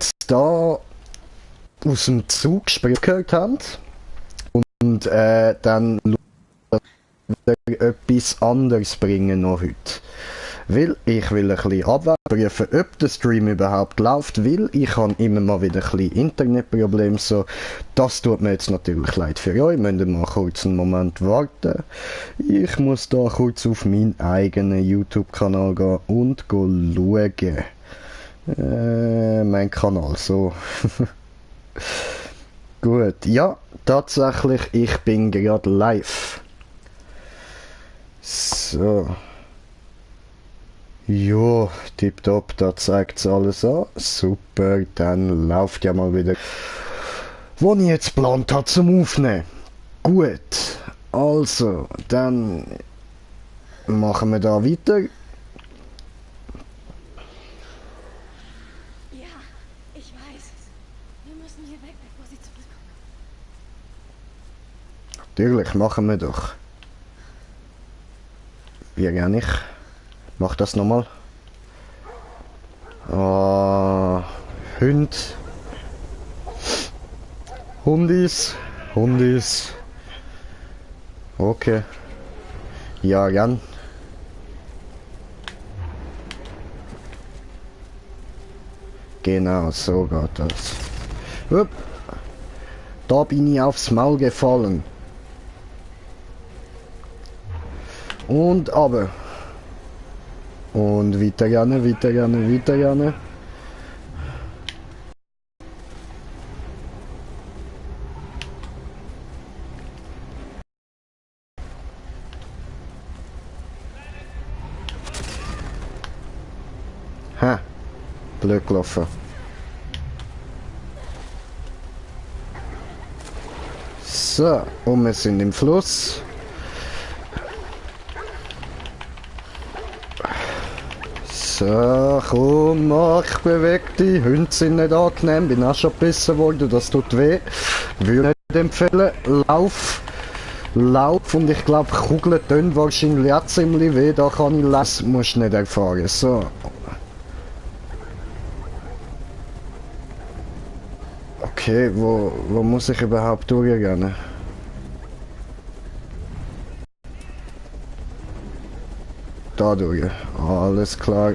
jetzt da aus dem Zug gehört habt und dann wieder etwas anderes bringen noch heute. Weil ich will ein bisschen abprüfen, ob der Stream überhaupt läuft, weil ich habe immer mal wieder ein bisschen Internetprobleme, so. Das tut mir jetzt natürlich leid für euch, müsst ihr mal kurz einen Moment warten. Ich muss da kurz auf meinen eigenen YouTube-Kanal gehen und schauen. Mein Kanal, so. Gut, ja, tatsächlich, ich bin gerade live. So. Jo, tipptopp, da zeigt es alles an. Super, dann läuft ja mal wieder, was ich jetzt geplant habe zum Aufnehmen. Gut, also, dann machen wir da weiter. Ja, ich weiß. Wir müssen hier weg, bevor sie zurückkommen. Natürlich, machen wir doch. Wie gerne ich. Mach das nochmal. Hund. Hundis. Okay. Ja, gern. Genau, so geht das. Upp. Da bin ich aufs Maul gefallen. Und aber. Und weiter gerne. Ha, blöd gelaufen. So, und wir sind im Fluss. So, komm, mach, beweg dich. Hunde sind nicht angenehm, bin auch schon gebissen worden, das tut weh. Würde nicht empfehlen. Lauf. Und ich glaube, Kugeln tun wahrscheinlich auch ziemlich weh, da kann ich lesen, musst nicht erfahren. So. Okay, wo muss ich überhaupt durchgehen? Da durch. Alles klar.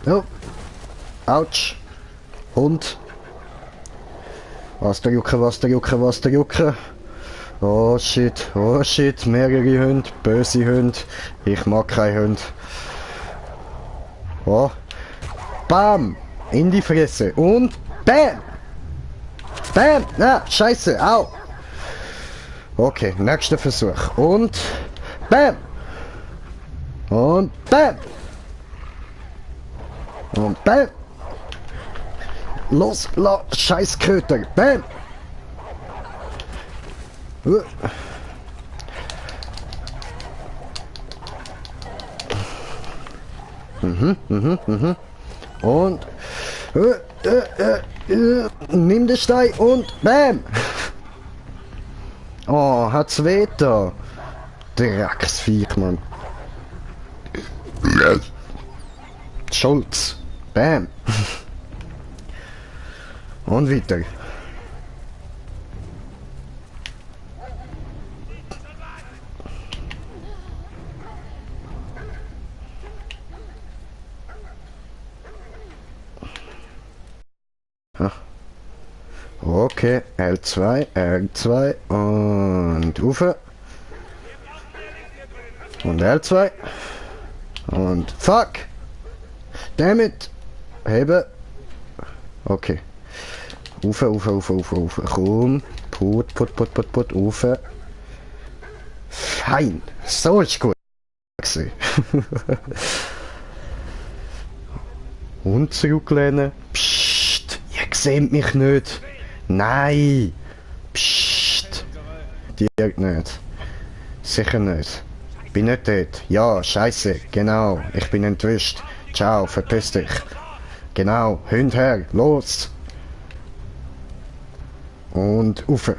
Oh. Autsch. Hund. Was der Jucke. Oh shit, mehrere Hunde, böse Hunde. Ich mag keinen Hund. Oh. Bam! In die Fresse. Und BAM! BAM! Na, scheiße, au! Okay, nächster Versuch. Und BAM! Und BAM! Und BAM! Los, scheiß Köter! BAM! Und nimm den Stein und BAM! Oh, hat's weh da? Drecksviech, Mann. Schulz. BAM! Und weiter. Okay, L2 und Ufer. Und L2. Und fuck! Damn it! Hebe. Okay. Ufer. Komm. Put. Ufer. Fein. So ist gut. Und zurücklehnen. Psst. Ihr seht mich nicht. Nein. Psst. Die nicht. Sicher nicht. Bin nicht dort. Ja, scheiße. Genau. Ich bin enttäuscht. Ciao, verpiss dich. Genau. Hund her. Los. Und ufe.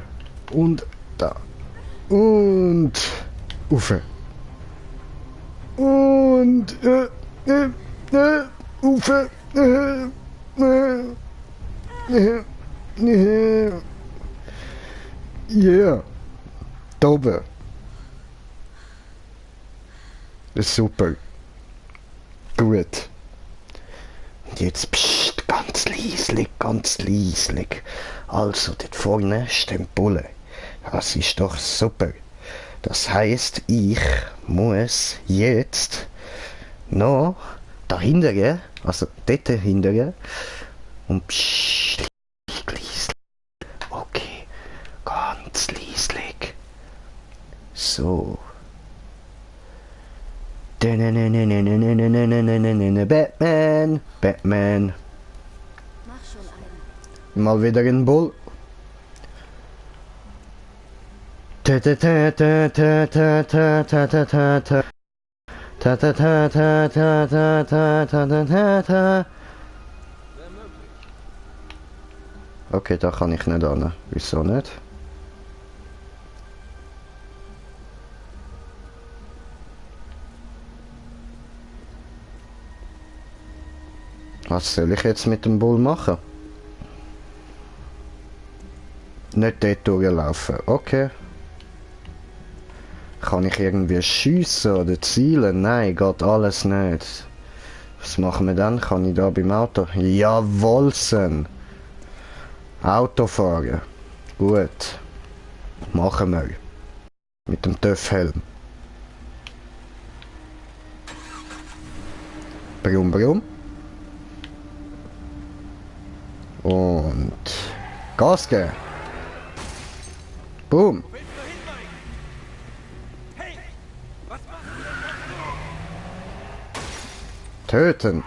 Und da. Und ufe. Und ufe. Yeah. Da oben. Super. Gut. Und jetzt pssst, ganz leislich, ganz leislich. Also, dort vorne steht Bulle. Das ist doch super. Das heißt, ich muss jetzt noch dahinter, also dort hinter, und pssst, leislich. Okay, ganz leislich. So. Batman, Batman. Mach schon einen. Mal wieder ein Bull. Ta ta ta ta ta ta ta ta ta ta ta. Ta ta ta ta ta ta ta ta ta ta ta. Okay, da kann ich nicht an. Wieso nicht? Was soll ich jetzt mit dem Bull machen? Nicht dort durchlaufen. Okay. Kann ich irgendwie schiessen oder zielen? Nein, geht alles nicht. Was machen wir dann? Kann ich da beim Auto? Jawohlsen! Auto fahren. Gut. Machen wir. Mit dem TÜV-Helm. Brum, brum. Und Gas geben. Boom. Töten.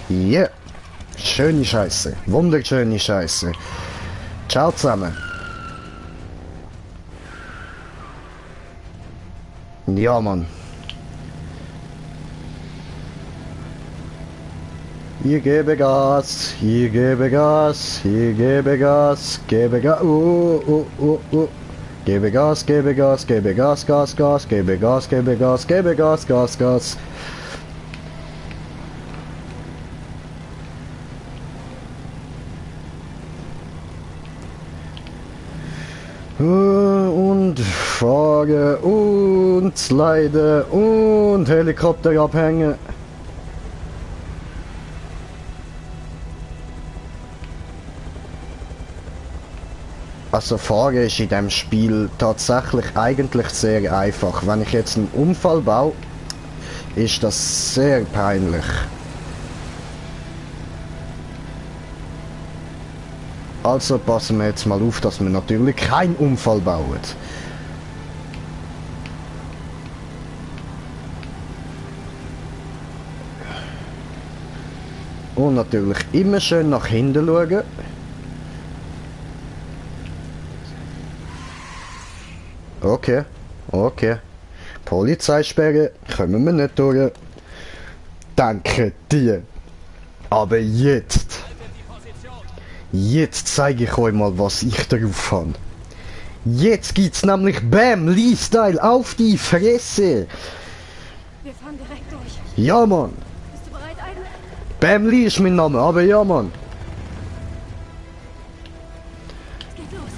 Yeah. Schöne Scheiße. Wunderschöne Scheiße. Ciao zusammen. Ja, Mann. Ich gebe Gas, ich gebe Gas, ich gebe Gas, gebe Gas, Gebe Gas, gebe Gas, gebe Gas, Gas, Gas, gebe Gas, gebe Gas, gebe Gas, Gas, Gas. Und fahre und slide und Helikopter abhängen. Also fahren ist in diesem Spiel tatsächlich eigentlich sehr einfach. Wenn ich jetzt einen Unfall baue, ist das sehr peinlich. Also passen wir jetzt mal auf, dass wir natürlich keinen Unfall bauen. Und natürlich immer schön nach hinten schauen. Okay, okay. Polizeisperre kommen wir nicht durch. Danke dir. Aber jetzt zeige ich euch mal, was ich drauf habe. Jetzt gibt's nämlich Bam, Lee-Style auf die Fresse. Wir fahren direkt durch. Ja, Mann. Bist du bereit, Aiden? Bam Lee ist mein Name, aber ja, Mann. Es geht los.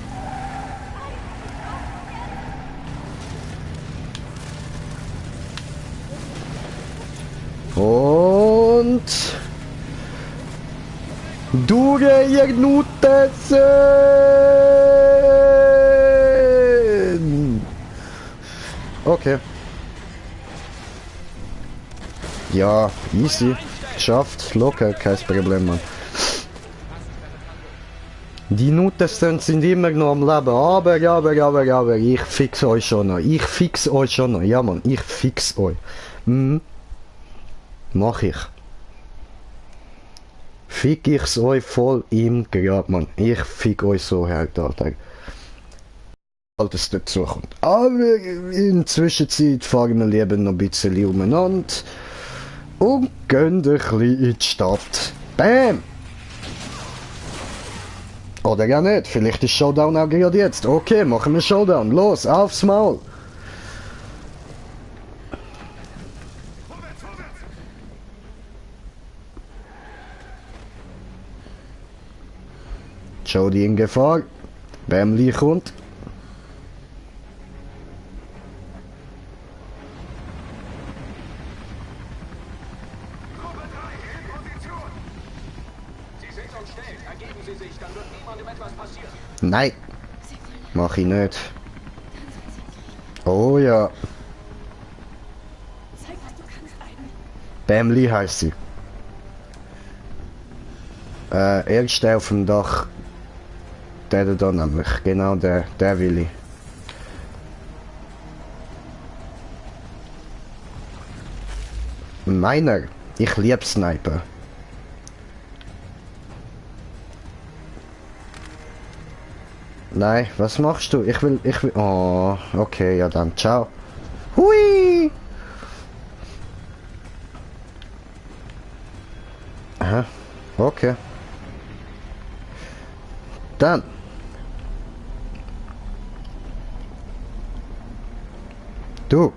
Und du ihr Nutessen! Okay. Ja, easy. Geschafft, locker, kein Problem, Mann. Die Nutessen sind immer noch am Leben, aber, ich fix euch schon noch. Ich fix euch schon noch. Ja, Mann, ich fix euch. Mach ich. fick ich's euch voll im Grab, Mann. Ich fick euch so hart, Alter. Alles dazu kommt. Aber in der Zwischenzeit fahren wir lieber noch ein bisschen umeinander und gehen ein bisschen in die Stadt. Bam! Oder ja nicht, vielleicht ist Showdown auch gerade jetzt. Okay, machen wir Showdown. Los, aufs Maul! Jody in Gefahr. Bamli kommt. Nein, mach ich nicht. Oh ja. Zeig, was du kannst, Aiden. Bamli heisst sie. Erste auf dem Dach. Der da nämlich. Genau der will ich. Meiner. Ich lieb Sniper. Nein, was machst du? Ich will. Oh, okay, ja dann. Ciao. Hui! Aha, okay. Dann. Du.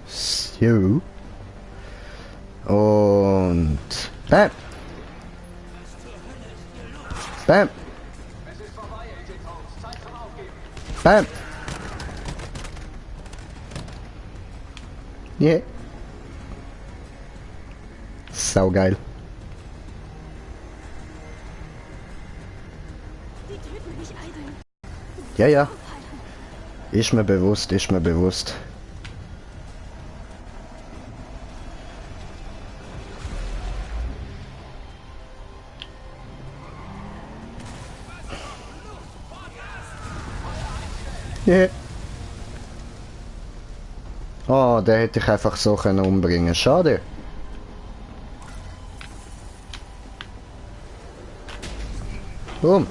So. Und bam. Bam. Bam. Yeah. Saugeil. Die töten mich, Aiden. Ja, ja. Ist mir bewusst, ist mir bewusst. Yeah. Oh, der hätte ich einfach so können umbringen. Schade. Warum?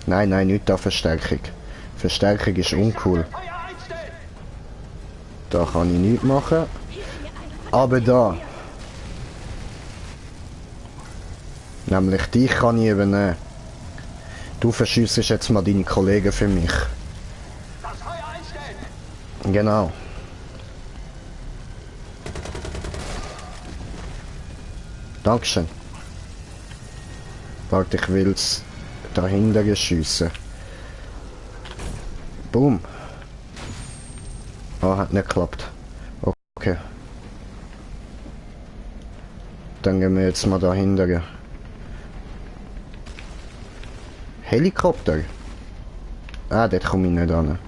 Nein, nein, nicht da Verstärkung. Verstärkung ist uncool. Da kann ich nichts machen. Aber da. Nämlich dich kann ich übernehmen. Du verschiessest jetzt mal deine Kollegen für mich. Genau. Dankeschön. Warte, ich will's dahinter schiessen. Boom. Ah, hat nicht geklappt. Okay. Dann gehen wir jetzt mal dahinter. Helikopter? Ah, dort komme ich nicht an.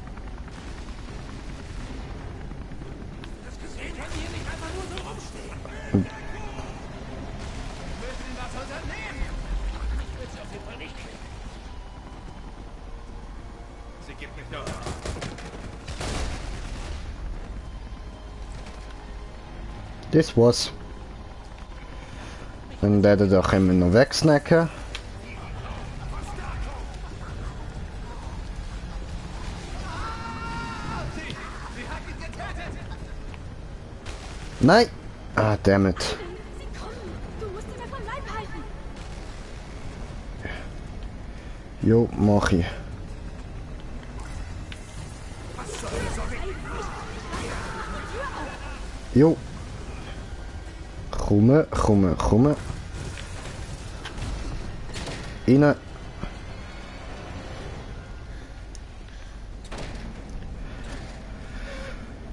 Das war's. Dann werden da können wir noch wegsnacken. Nein! Ah, dammit. Sie kommen. Du musst sie mir vom Leib halten. Jo, mach ich. Jo. Komme. Rein.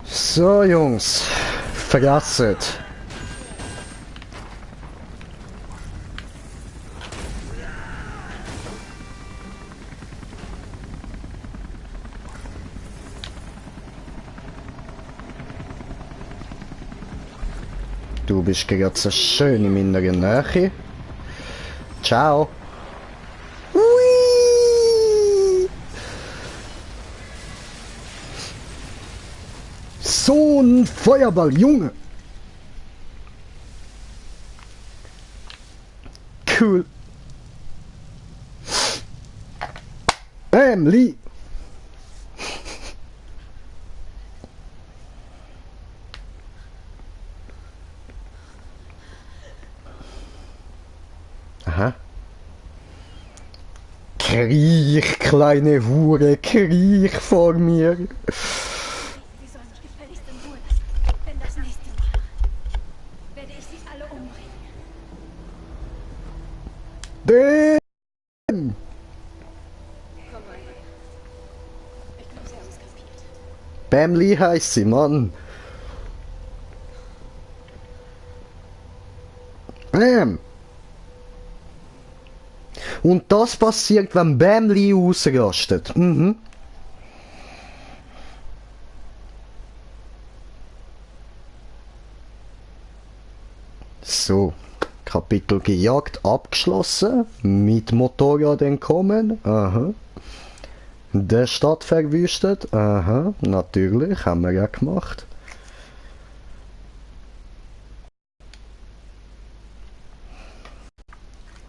So, Jungs. Vergasset. Du bist gerade so schön in meiner Nähe. Ciao. Hui. Und Feuerball, Junge! Cool. Bam, Lee! Aha. Kriech, kleine Hure, kriech vor mir. Sie sollen mich gefälligst in Ruhe lassen. Wenn das nächste Mal werde ich sie alle umbringen. Damn! Komm mal her. Ich glaube, sie haben es kapiert. Bam Lee heisst sie, Mann. Bam! Und das passiert, wenn Bam Lee ausrastet. Mhm. So, Kapitel gejagt abgeschlossen. Mit Motorrad entkommen. Aha. Der Stadt verwüstet. Aha, natürlich, haben wir ja gemacht.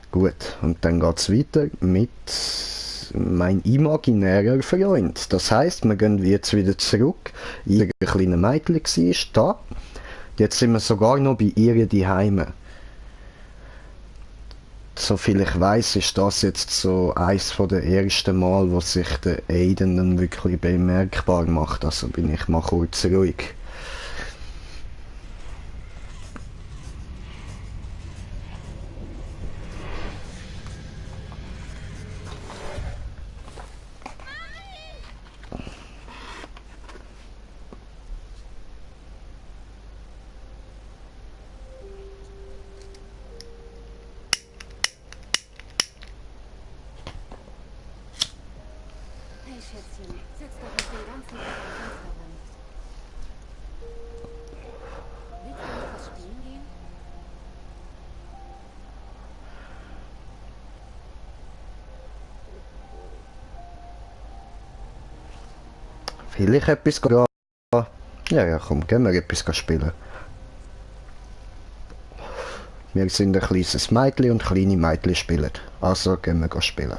Gut, und dann geht's weiter mit mein imaginärer Freund. Das heißt, wir gehen jetzt wieder zurück. Ihr kleine Mädchen war da. Jetzt sind wir sogar noch bei ihr Heime. Soviel ich weiß, ist das jetzt so eins der ersten Mal, wo sich der Aiden dann wirklich bemerkbar macht. Also bin ich mal kurz ruhig. Hey, Schätzchen, setz doch nicht den ganzen Tag am Fensterrand. Willst du noch was spielen gehen? Will ich etwas gehen? Ja, komm, gehen wir etwas spielen. Wir sind ein kleines Mädchen und kleine Mädchen spielen. Also gehen wir spielen.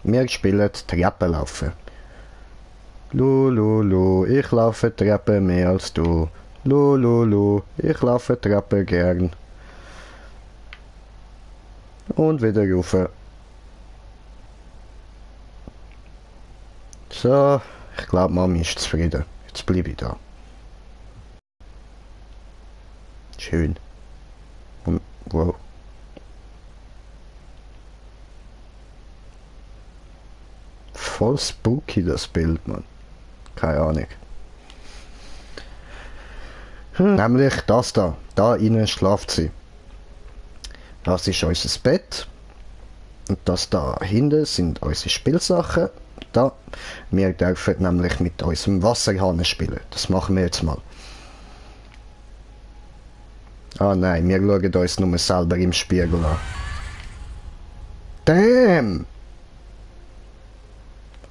Wir spielen Treppenlaufen. Lu, ich laufe Treppen mehr als du. Lu, ich laufe Treppen gern. Und wieder rauf. So, ich glaube, Mami ist zufrieden. Jetzt bleibe ich da. Schön. Und, wow. Voll spooky das Bild, Mann. Keine Ahnung. Nämlich das da. Da innen schlaft sie. Das ist unser Bett. Und das da hinten sind unsere Spielsachen. Da. Wir dürfen nämlich mit unserem Wasserhahn spielen. Das machen wir jetzt mal. Ah nein, wir schauen uns nur selber im Spiegel an. Damn!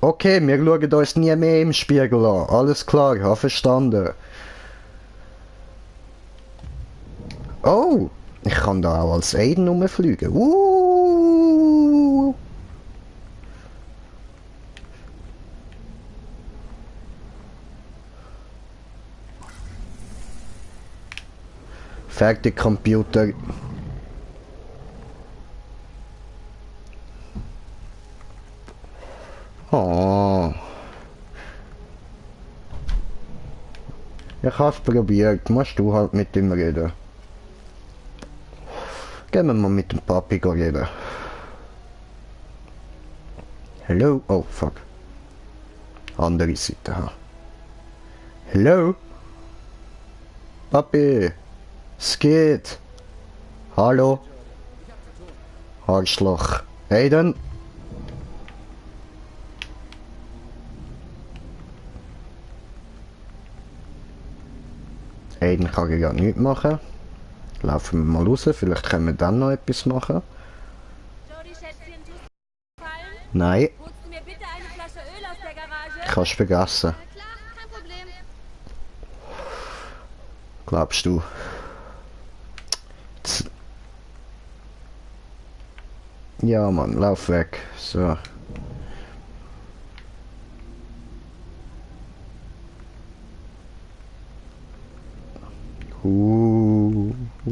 Okay, wir schauen uns nie mehr im Spiegel an. Alles klar, habe verstanden. Oh! Ich kann da auch als Aiden rumfliegen. Fertig, Computer. Oh. Ich hab's probiert. Musst du halt mit ihm reden. Gehen wir mal mit dem Papi reden. Hallo? Oh, fuck. Andere Seite, ha. Hallo? Papi? Es geht? Hallo? Arschloch. Aiden? Aiden kann ja nichts machen. Laufen wir mal raus, vielleicht können wir dann noch etwas machen. Jody, Schätzchen, tust du gefallen? Nein, Holst du mir bitte eine Flasche Öl aus der Garage? kannst du vergessen. Klar, kein Problem. Glaubst du? Ja, Mann, lauf weg. So. Uh, uh,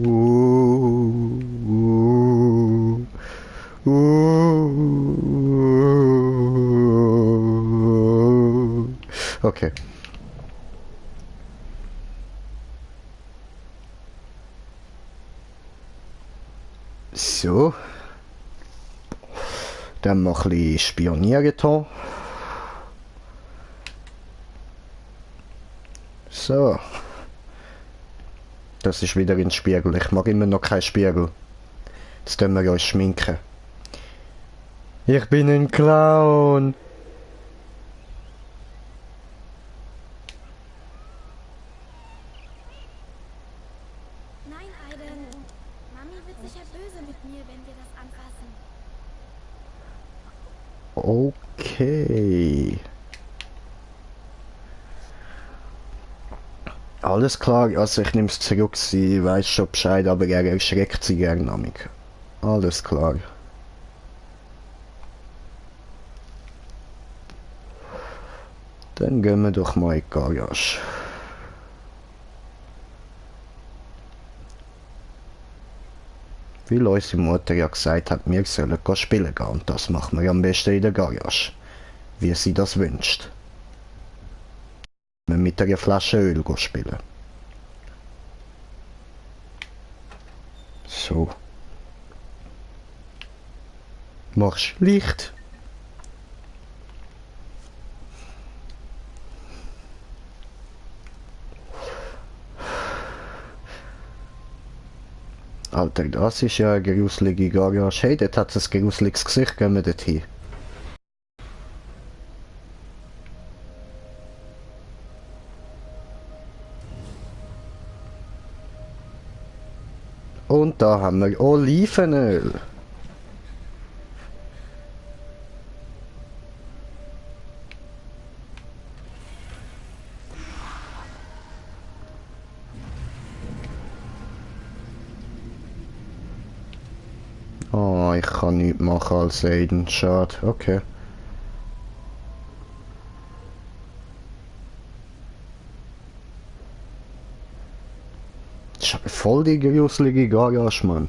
uh, Okay. So. Dann noch ein bisschen spionieren hier. So. Das ist wieder ein Spiegel. Ich mag immer noch keinen Spiegel. Jetzt können wir uns schminken. Ich bin ein Clown. Nein, Aiden. Mami wird sicher böse mit mir, wenn wir das anfassen. Okay. Alles klar, also ich nehme es zurück, sie weiß schon Bescheid, aber er erschreckt sie gern amig. Alles klar. Dann gehen wir doch mal in die Garage. Weil unsere Mutter ja gesagt hat, wir sollen spielen gehen und das machen wir am besten in der Garage. Wie sie das wünscht. Wir mit einer Flasche Öl spielen. So. Machst Licht. Alter, das ist ja eine gruselige Garage. Hey, dort hat es ein gruseliges Gesicht. Gehen wir dort hin. Und da haben wir Olivenöl. Oh, ich kann nichts machen als Aiden. Schade. Okay. Das ist voll die gruselige Garage, Mann.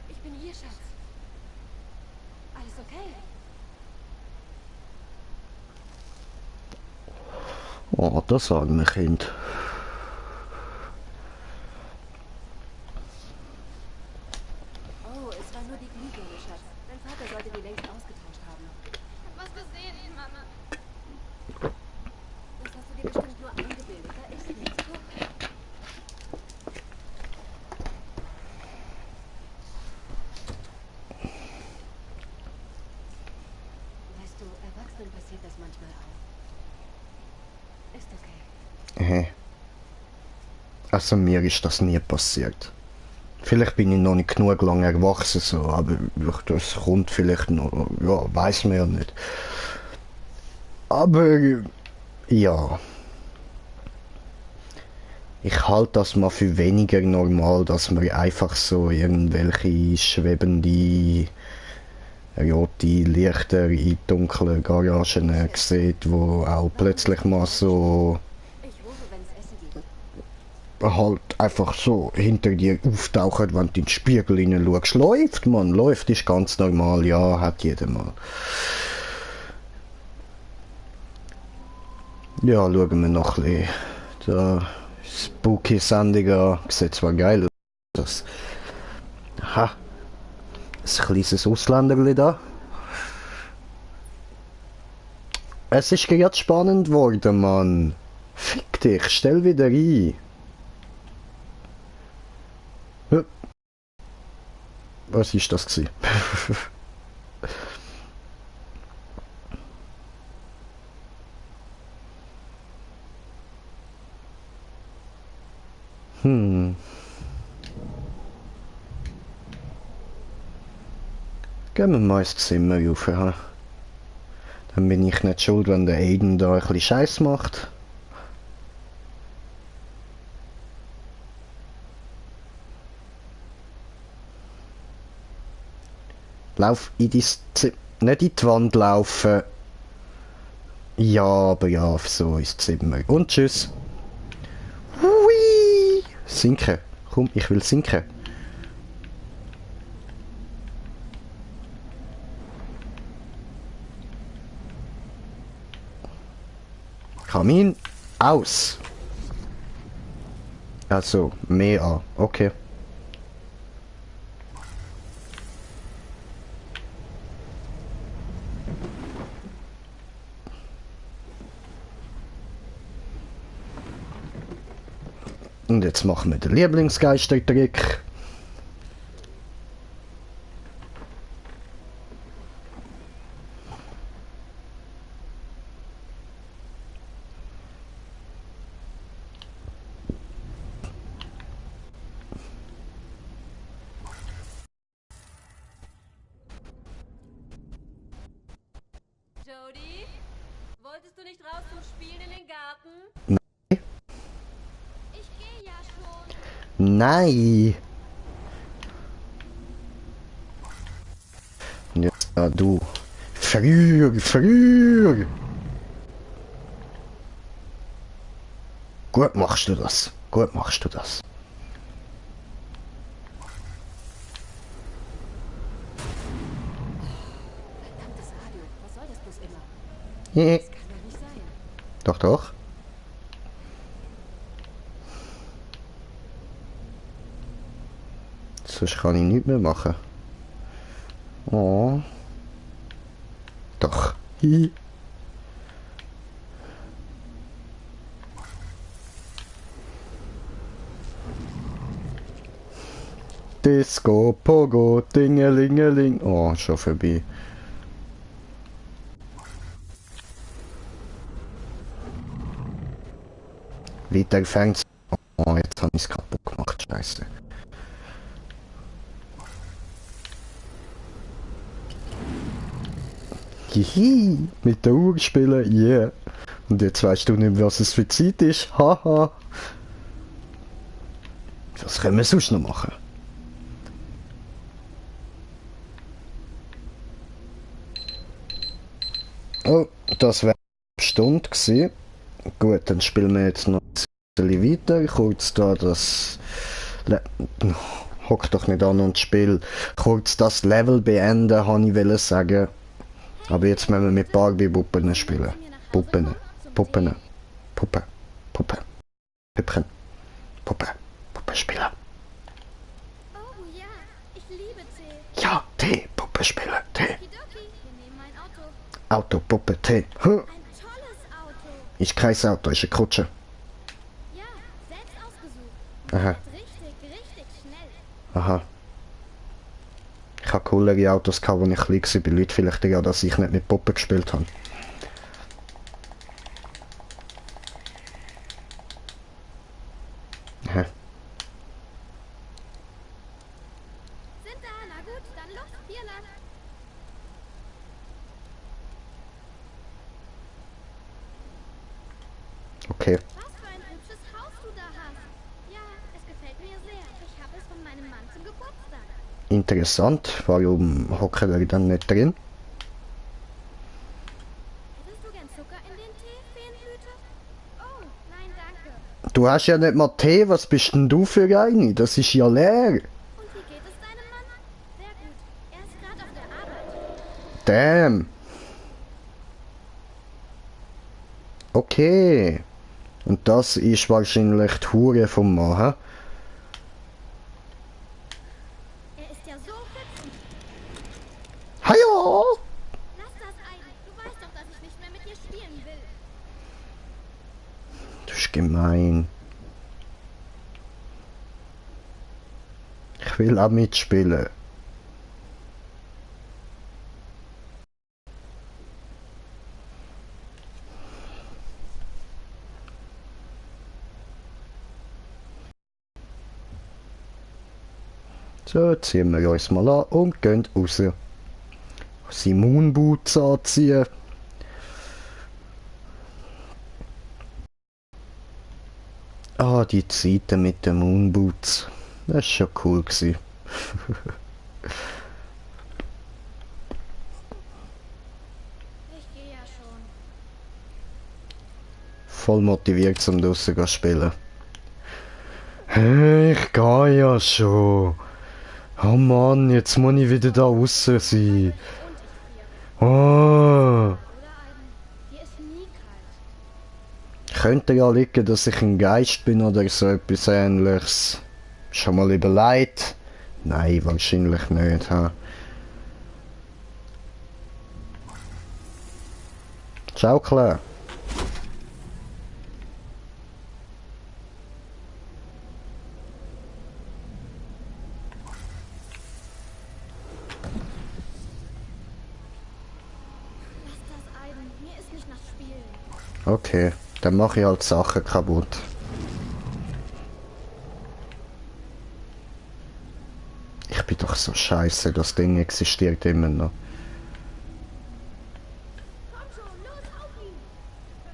Ich bin hier, Schatz. Alles okay? Oh, das arme Kind. Oh, es war nur die Glühbirne, Schatz. Dein Vater sollte die längst ausgetauscht haben. Was gesehen, Mama? Das hast du dir bestimmt nur eingebildet. Da ist nichts. Guck. Weißt du, Erwachsenen passiert das manchmal auch. Ist okay. Also mir ist das nie passiert. Vielleicht bin ich noch nicht genug lang erwachsen, so, aber das kommt vielleicht noch, ja, weiß man ja nicht. Aber ja, ich halte das mal für weniger normal, dass man einfach so irgendwelche schwebende rote Lichter in dunklen Garagen sieht, wo auch plötzlich mal so Ich rufe, wenn es Essen gibt. halt einfach so hinter dir auftauchen, wenn du in den Spiegel hineinschaust. Läuft, man, läuft, ist ganz normal, ja, hat jeder mal. Ja, schauen wir noch ein bisschen. Da Spooky Sendung an. Sieht zwar geil aus. Aha. Ein kleines Ausländerli da. Es ist gerade spannend geworden, Mann. Fick dich, stell wieder ein. Was ist das gewesen? Gehen wir mal ins Zimmer rauf. Ha? Dann bin ich nicht schuld, wenn der Aiden da ein bisschen Scheiß macht. Lauf in dein Zimmer. Nicht in die Wand laufen. Ja, aber ja, so ins Zimmer. Und tschüss. Hui! Sinken. Komm, ich will sinken. Kamin aus. Also, mehr an. Okay. Und jetzt machen wir den Lieblingsgeistertrick. Jody? Wolltest du nicht raus zum Spielen in den Garten? Ich gehe ja schon. Nein. Und jetzt du. Früher. Gut machst du das. Gut machst du das. Verdammtes Radio. Was soll das bloß immer? Hehe. Das kann doch nicht sein. Doch, doch. Sonst kann ich nichts mehr machen. Oh. Doch. Hihi. Disco, Pogo, Dingelingeling. Oh, schon vorbei. Weiter fängt's. Oh, jetzt habe ich es kaputt gemacht. Scheiße. Hihi, mit der Uhr spielen, yeah. Und jetzt weißt du nicht mehr, was es für Zeit ist. Haha. Was können wir sonst noch machen? Oh, das wäre eine Stunde gewesen. Gut, dann spielen wir jetzt noch ein bisschen weiter. Kurz da das... Hock doch nicht an und spiel. Kurz das Level beenden, habe ich wollen sagen. Aber jetzt müssen wir mit Barbie-Puppen spielen. Puppen. Puppen. Puppe. Puppe. Püppchen. Puppe. Puppe spielen. Oh ja, ich liebe Tee. Ja, Tee. Puppe spielen. Tee. Okidoki, wir nehmen ein Auto. Auto, Puppe, Tee. Huh. Ein tolles Auto. Ist kein Auto, ist eine Kutsche. Ja, selbst ausgesucht. Aha. Richtig schnell. Aha. Ich habe coolere Autos gehabt, als ich klein war. Bei Leuten vielleicht ja, dass ich nicht mit Puppen gespielt habe. Aha. Sind da, na gut, dann los, hier lang. Okay. Was für ein hübsches Haus du da hast. Ja, es gefällt mir sehr. Ich habe es von meinem Mann zum Geburtstag. Interessant. Warum hocken wir dann nicht drin? Hättest du gern Zucker in den Tee, Feenhüte? Oh, nein, danke. Du hast ja nicht mal Tee. Was bist denn du für eine? Das ist ja leer. Und wie geht es deinem Mann? Sehr gut. Er ist gerade auf der Arbeit. Damn. Okay. Und das ist wahrscheinlich die Hure vom Mann. Hä? Er ist ja so witzig. Hallo! Lass das ein. Du weißt doch, dass ich nicht mehr mit dir spielen will. Das ist gemein. Ich will auch mitspielen. So, ziehen wir uns mal an und gehen raus. seine Moonboots anziehen. Ah, die Zeiten mit den Moonboots. Das war schon cool gewesen. Ich gehe ja schon. Voll motiviert zum draussen zu spielen. Hey, ich gehe ja schon. Oh Mann, jetzt muss ich wieder da draussen sein. Oh. Oder Aiden? Hier ist nie kalt. Könnte ja liegen, dass ich ein Geist bin oder so etwas ähnliches. Schon mal überlegt? Nein, wahrscheinlich nicht. Ha? Ciao, Claire. Lass das, Aiden. Mir ist nicht nach Spielen. Okay, dann mache ich halt Sachen kaputt. Ich bin doch so scheiße, das Ding existiert immer noch. Komm schon, los auf ihn!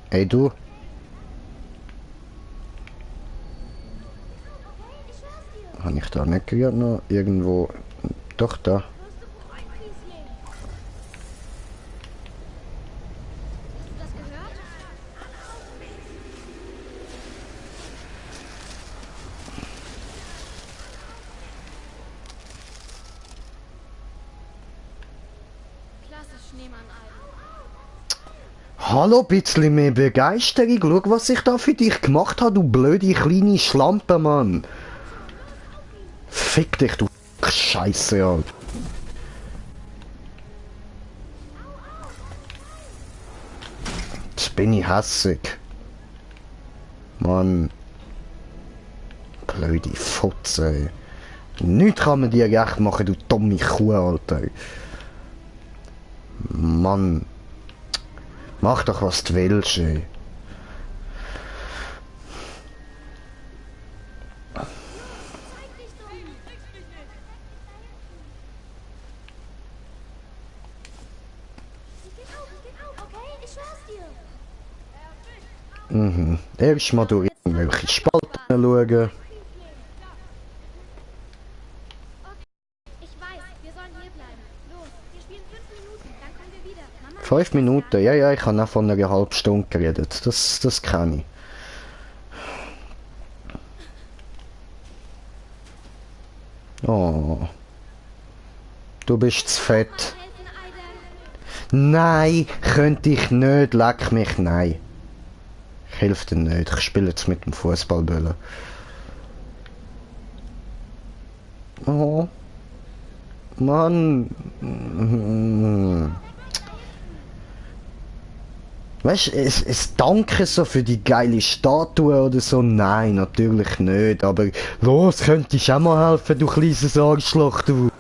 Ey du, Okay, ich schwör's dir. habe ich da nicht gerade noch irgendwo... Doch, da. Wirst du freuen, Fiesling. Hast du das gehört? Klasse Schneemann, Aiden. Hallo, bisschen mehr Begeisterung. Schau, was ich da für dich gemacht habe, du blöde kleine Schlampe, Mann. Fick dich, du Scheiße, Alter. Jetzt bin ich hässig. Mann. Blöde Fotze, ey. Nichts kann man dir recht machen, du dumme Kuh, Alter. Mann. Mach doch, was du willst, ey. Okay, ich schwör's dir. Mhm. Erst mal durch irgendwelche Spalten schauen. Ich weiß, wir sollen hier bleiben. Los, wir spielen 5 Minuten, dann kommen wir wieder. Mama, 5 Minuten? Ja, ja, ich habe auch von einer halben Stunde geredet. Das kann ich. Oh. Du bist zu fett. helfen, Aiden. Nein, könnte ich nicht. Leck mich, nein. Ich helfe dir nicht. Ich spiele jetzt mit dem Fußballböllen. Oh. Mann. Weißt du, es danke so für die geile Statue oder so. Nein, natürlich nicht. Aber los, könntest du auch mal helfen, du kleines Arschloch, du.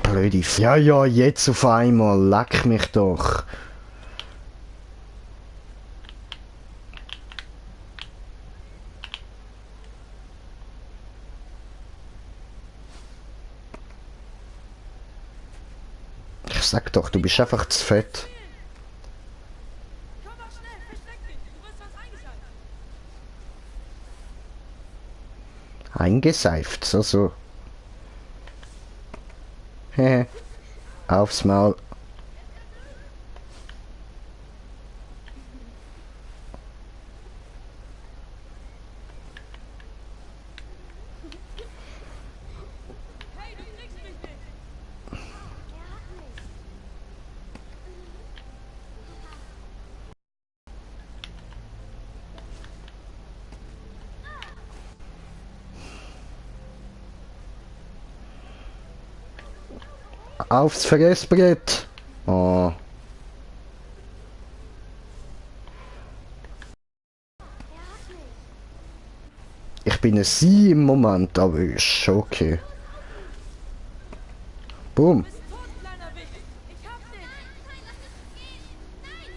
Blöde Ja, ja, jetzt auf einmal. Leck mich doch. Ich sag doch, du bist einfach zu fett. Komm doch schnell, versteck dich, du wirst was eingeschaltet. Eingeseift, so so. Hehe. Aufs Maul. Hey, du kriegst mich nicht. Aufs Fressbrett. Oh. Ich bin ein Sie im Moment, aber ist schon okay. Boom. Du bist tot, kleiner Wicht. Ich hab dich. Nein, lass es gehen. Nein,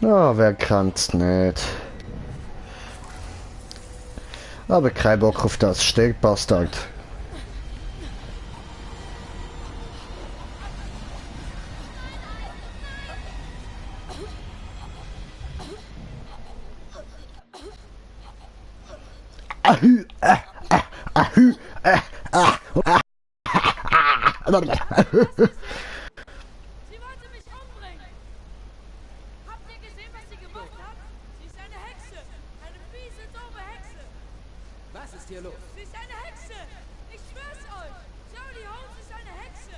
stopp. Ja, wer kennt's nicht? Aber kein Bock auf das. Stirb, Bastard. Sie wollte mich umbringen. Habt ihr gesehen, was sie gemacht hat? Sie ist eine Hexe. Eine fiese, doofe Hexe. Was ist hier los? Sie ist eine Hexe. Ich schwör's euch. Jodie Holmes ist eine Hexe.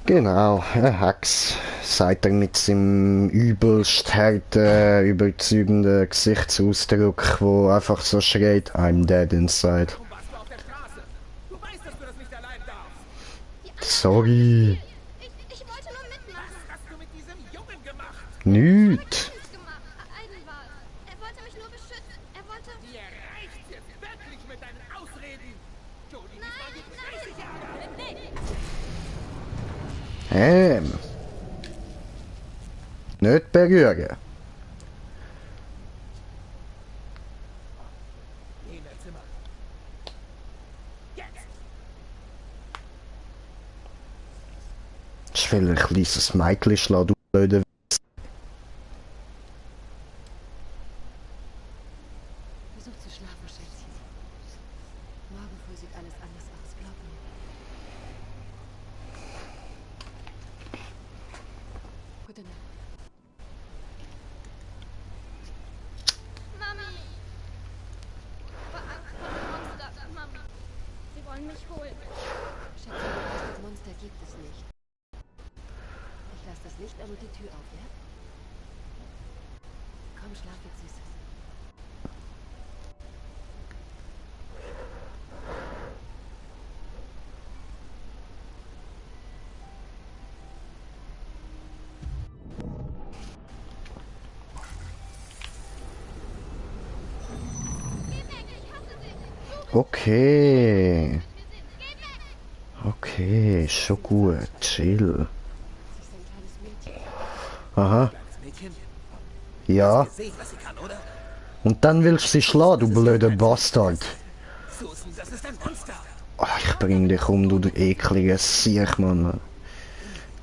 Genau, ein Hex, sagt er mit seinem übelst harten, überzeugenden Gesichtsausdruck, wo einfach so schreit, I'm dead inside. Warum warst du auf der Straße? Du weißt, dass du das nicht allein darfst. Sorry, Ich wollte nur mitmachen. Was hast du mit diesem Jungen gemacht? nüt. Nichts gemacht. Aiden war es. Er wollte mich nur beschützen. Er wollte... Dir reicht jetzt wirklich mit deinen Ausreden. Jodie, diesmal gibt es richtig Ärger. Nicht berühren. Geh in dein Zimmer. Jetzt! Ich will ein kleines Mädchen schlagen, du blöde. Versuch zu schlafen, Schätzchen. Morgen früh sieht alles anders aus, glaub mir. Gute Nacht. Mami! Vor Angst vor dem Monster. Mami. Sie wollen mich holen. Schätzchen, das Monster gibt es nicht. Ich lasse das Licht an und die Tür auf, ja? Komm, schlaf jetzt, Süßes. Geh weg, ich hasse dich. Okay. Geh weg. Okay, schon gut. Chill. Sie ist ein kleines Mädchen. Aha. Kleines Mädchen, Ja. gesehen, was sie kann, oder? Und dann willst du sie schlagen, du blöder Bastard. Susan, das ist ein Monster. Oh, ich bring dich um, du ekliger Siech, Mann.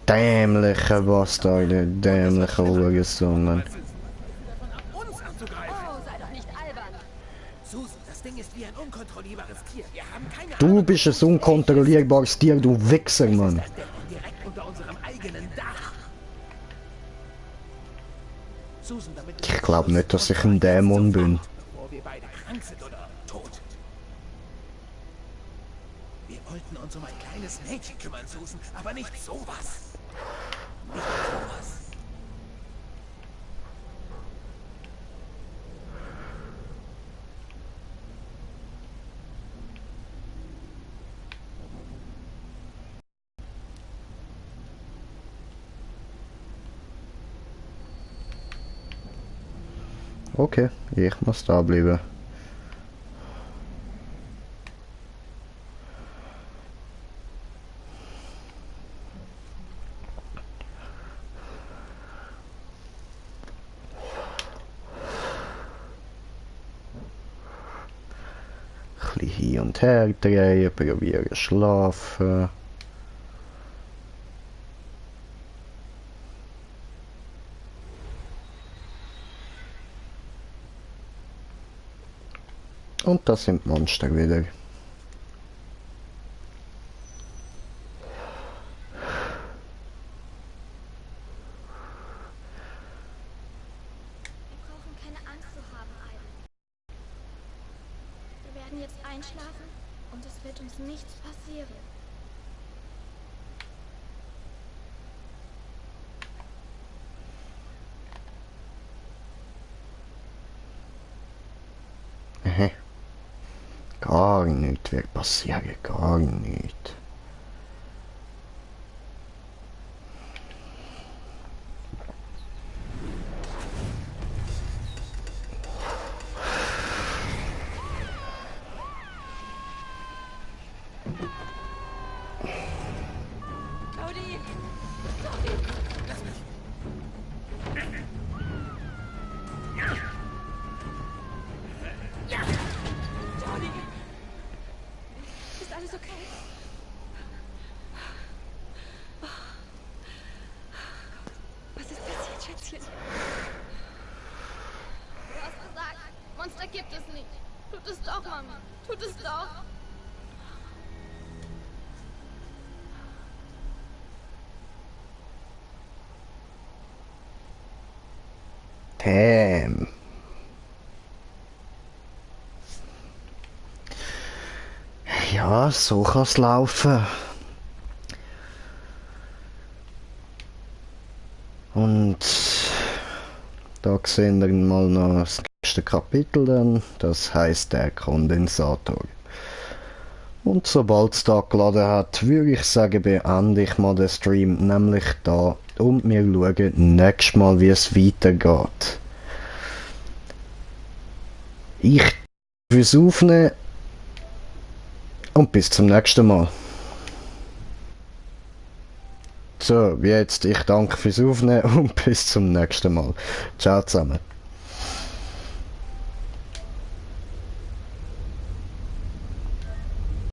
Dämlicher Bastard, du dämlicher Hurensohn, Mann. Uns anzugreifen. Oh, sei doch nicht albern. Susan, das Ding ist wie ein unkontrollierbares Tier. Wir haben keine Du bist ein unkontrollierbares Tier, du Wichser, Mann. Entdeckung direkt unter unserem eigenen Dach. Susan, damit Ich glaub nicht, dass ich ein Dämon bin. Bevor wir beide krank sind oder tot. Wir wollten uns um ein kleines Mädchen kümmern, Susan, aber nicht sowas. Nicht sowas. Okay, ich muss da bleiben. Ein bisschen hin und her drehen, probieren schlafen. Und das sind die Monster wieder. Wir brauchen keine Angst zu haben, Aiden. Wir werden jetzt einschlafen und es wird uns nichts passieren. Gar nichts wird passieren, gar nichts. Jodie! Jodie! Ist alles okay? Was ist passiert, Schätzchen? Du hast gesagt, es nicht. Tut es doch, Mami. Tut es doch. Damn. Ja, so kann's laufen. Und da sehen wir mal noch das nächste Kapitel dann. Das heißt der Kondensator. Und sobald es da geladen hat, würde ich sagen, beende ich mal den Stream, nämlich da. Und wir schauen nächstes Mal, wie es weitergeht. Ich fürs Aufnehmen und bis zum nächsten Mal. So, wie jetzt, ich danke fürs Aufnehmen und bis zum nächsten Mal. Ciao zusammen.